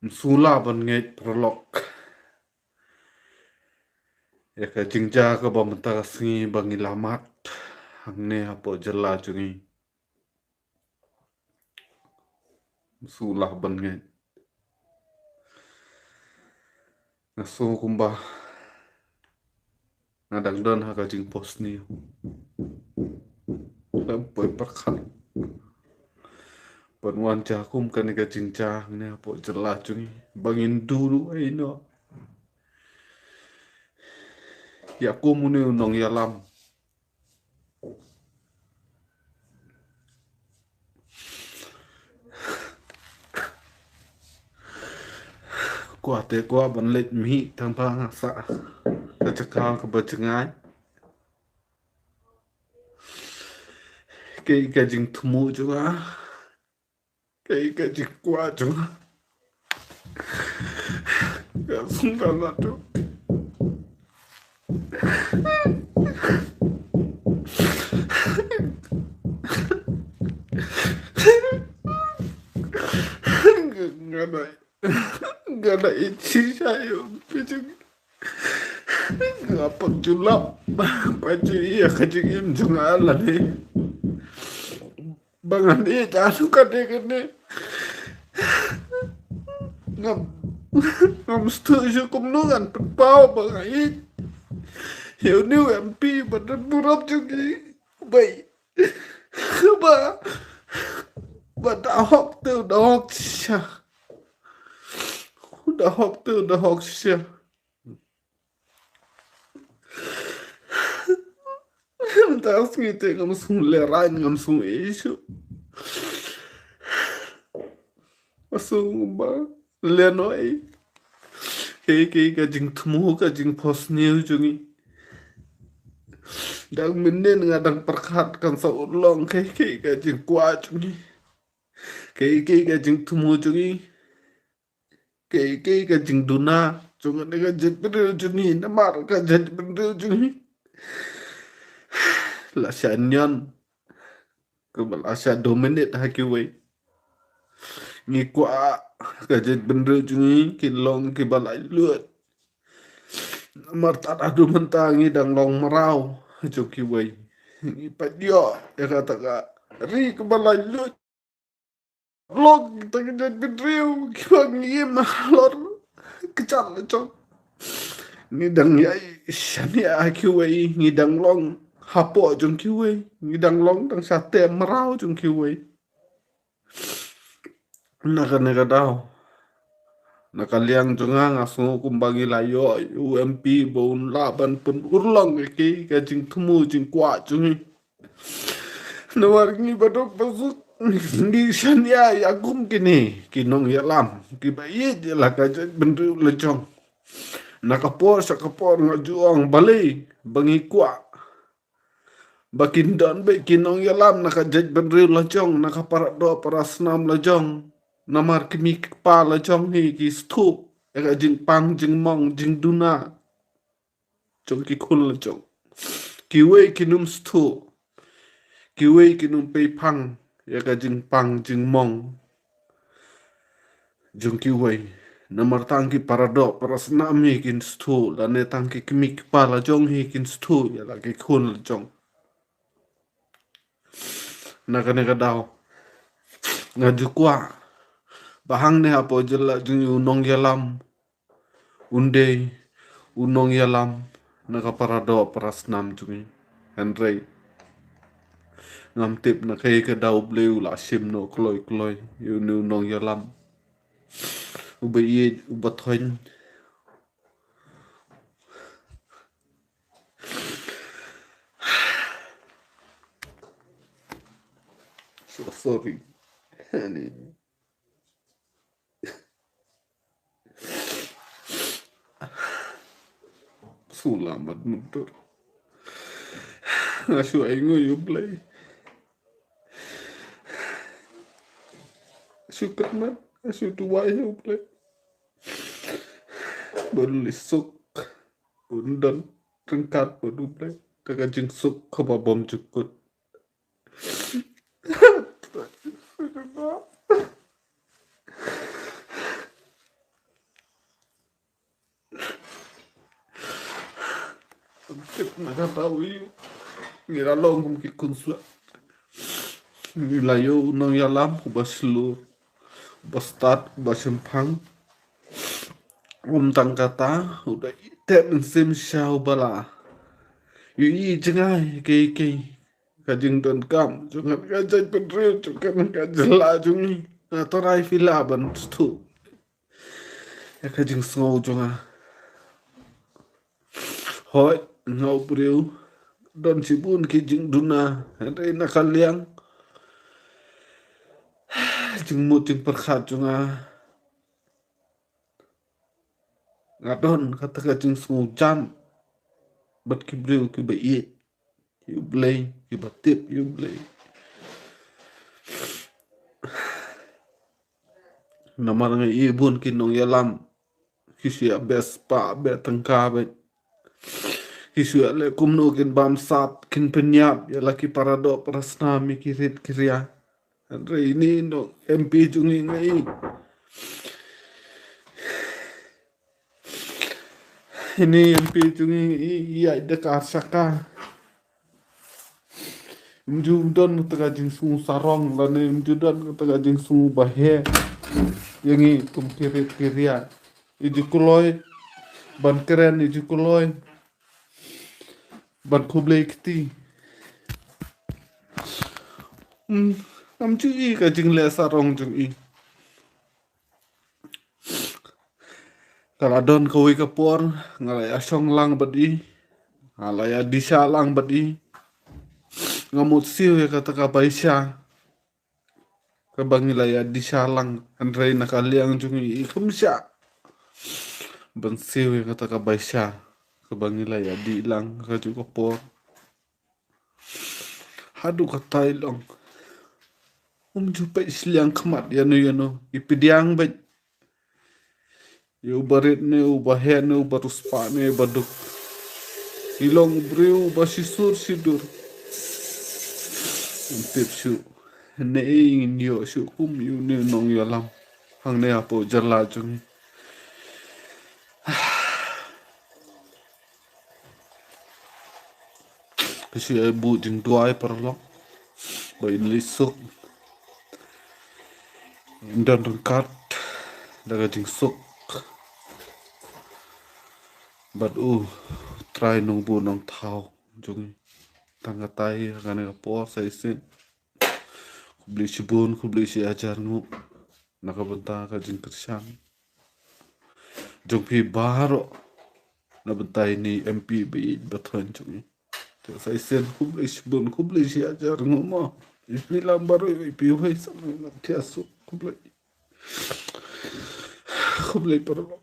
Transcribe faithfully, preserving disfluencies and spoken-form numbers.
Sngewlah ban ngeit paralok ïa ka jingjia kaba mynta ka sngi ba ngi la mad hangne hapoh jylla jong ngi. Sngewlah ban ngeit. Nga sngew kumba nga dang don ha ka jingphohsniew. Nga poi pyrkhat ban wan jia kum kane ka jingjia hangne hapoh jylla jong ngi ba ngin duh ruh ïa ino, ïa kum une u nongïalam. Kwah te kwah ban leit mih tang ba nga sah ka jaka kaba jngai. Kaei ka jingthmu jong nga, kaei ka jingkwah jong nga. Ka sngewbha naduh nga dei, nga dei ïeit shisha ïa u phi jong ngi. Nga pynjulap, pynjulap ïa ka jingim jong nga lane ba ngan ïeit ïa u kane kane. Ngam, ngam sngewthuh shuh kumno ngan pynpaw ba nga ïeit ïa une u M P ba don burom jong ngi. Bai, ba, ba da hok te u da hok shisha. U da hok te u da hok shisha. Mynta ka sngi te ngam sngew lehraiñ, ngam sngew ïeit shuh. Nga sngew ba lehnoh ei. Kaei kaei ka jingthmu, ka jingphohsniew jong ngi. Dang mynnin nga dang pyrkhat kan sa urlong kaei kaei ka jingkwah jong ngi. Kaei kaei ka jingthmu jong ngi. Kaei kaei ka jingduna jong kane ka jaitbynriew jong ngi, namar ka jaitbynriew jong ngi la shah nion, kaba la shah dominate ha kiwei. Ngi kwah ka jaitbynriew jong ngi kin long kiba laitluid. Namar tad haduh mynta ngi dang long mraw jong kiwei. Ngi peit ïoh ïa kata ka ri kaba laitluid. Long kita ki jaitbynriew kiba ngi im halor kjat la jong. Ngi dang ïai shaniah ha kiwei, ngi dang long hapoh jong kiwei, ngi dang long dang shate mraw jong kiwei. Na kane ka daw, na ka liang jong nga, nga sngew kumba ngi la ïoh u M P ba un lah ban pynurlong ïa ki ka jingthmu jingkwah jong ngi. Namar ngi ba duk ba suk ngi shaniah ïa kum kine ki nongïalam kiba ïeit ïa la ka jaitbynriew la jong. Na ka por sha ka por nga ju ong balei ba ngi kwah ba kin don beit ki nongïalam na ka jaitbynriew la jong, na ka para doh para snam la jong. Namar ki mei ki kpa la jong hi ki sngewthuh ïa ka jingpang jingmong jingduna jong ki khun la jong. Kiwei kin ym sngewthuh, kiwei kin ym pei pang ïa ka jingpang jingmong jong kiwei. Namar tang ki para doh para snam hi kin sngewthuh, lane tang ki kmie ki kpa la jong hi kin sngewthuh ïa la ki khun la jong. Na kane ka daw nga ju kwah ba hangne hapoh jylla jong ngi u nongïalam un dei u nongïalam na ka para doh para snam jong ngi. Hynrei ngam tip na kaei ka daw U Blei u la shim noh kloi kloi ïa une u nongïalam uba ïeit uba thoiñ. So sorry. Ani. Sngewlah mad mynta. Nga shu ainguh ïa U Blei. Nga shu kyrmen, nga shu duwai ïa U Blei ba un leh suk, ba un don ryngkat bad U Blei da ka jingsuk kaba bymjukut. Tip na kata u ïoh. Ngi la long kum ki khun shuwa. Ngi la ïoh u nongïalam uba shlur, uba stad, uba shemphang. Um tang kata, u da ïeh tep mynsiem sha u ba la ïohi jngai kiei kiei. Ka jingdonkam jong nga, ka jaitbynriew jong nga, ka jylla jong ngi. Nga tharai phi lah ban sngewthuh ïa ka jingsngew jong nga. Hooid, nga u briew don shibun ki jingduna, hynrei na ka liang jingmut jingpyrkhat jong nga, nga don kata ka jingsngewjan bad ki briew kiba ïeit ïa U Blei, kiba tip ïa U Blei. Namar nga ïohi bun ki nongïalam ki shu ïa beh spah beh tyngka beit. Ki shu ïa leh kumno kin bamsap, kin pynïap ïa la ki paradoh parasnam, ïa ki rit ki ria. Hynrei ine i nong M P jong ngi, nga ïohi, ine i M P jong ngi, i ïaid da ka arshaka. Ym ju don kata ka jingsngew sarong lane ym ju don kata ka jingsngew ba heh ïa ngi kum ki rit ki ria. I ju kloi ban kren, i ju kloi ban khublei kti. Hmm, ngam ju i ka jingleh sarong jong i. Ka la don kawei ka por nga la ïa shong lang bad i, nga la ïa disha lang bad i. Nga mut siew ïa kata ka baisha kaba ngi la ïa disha lang, hynrei na ka liang jong i, i kham shah ban siew ïa kata ka baisha kaba ngi la ïa dih lang ha kajuh ka por. Haduh katta i long, um ju peit shiliang khmat ïano ïano, i pdiang beit ïa uba rit ne uba heh ne uba riewspah ne uba duk. I long u briew uba shisur shidur. Um tip shuh ne i ngin ïoh shuh kum ïa une u nongïalam hangne hapoh jylla jong ngi. Ka shu ïa buh jingduwai paralok ba in leit suk, in don ryngkat da ka jingsuk bad U Trai Nongbuh Nongthaw jong ngi. Tang katai, ha kane ka por sa shisien, khublei shibun, khublei shi hajar nguh na ka bynta ka jingkyrshan jong phi baroh na bynta ine i M P ba ïeit ba thoiñ jong ngi. Te sa shisien khublei shibun, khublei shi hajar nguh mo. I phi lam baroh, i phi wei sa lam thiah suk, khublei. Khublei paralok.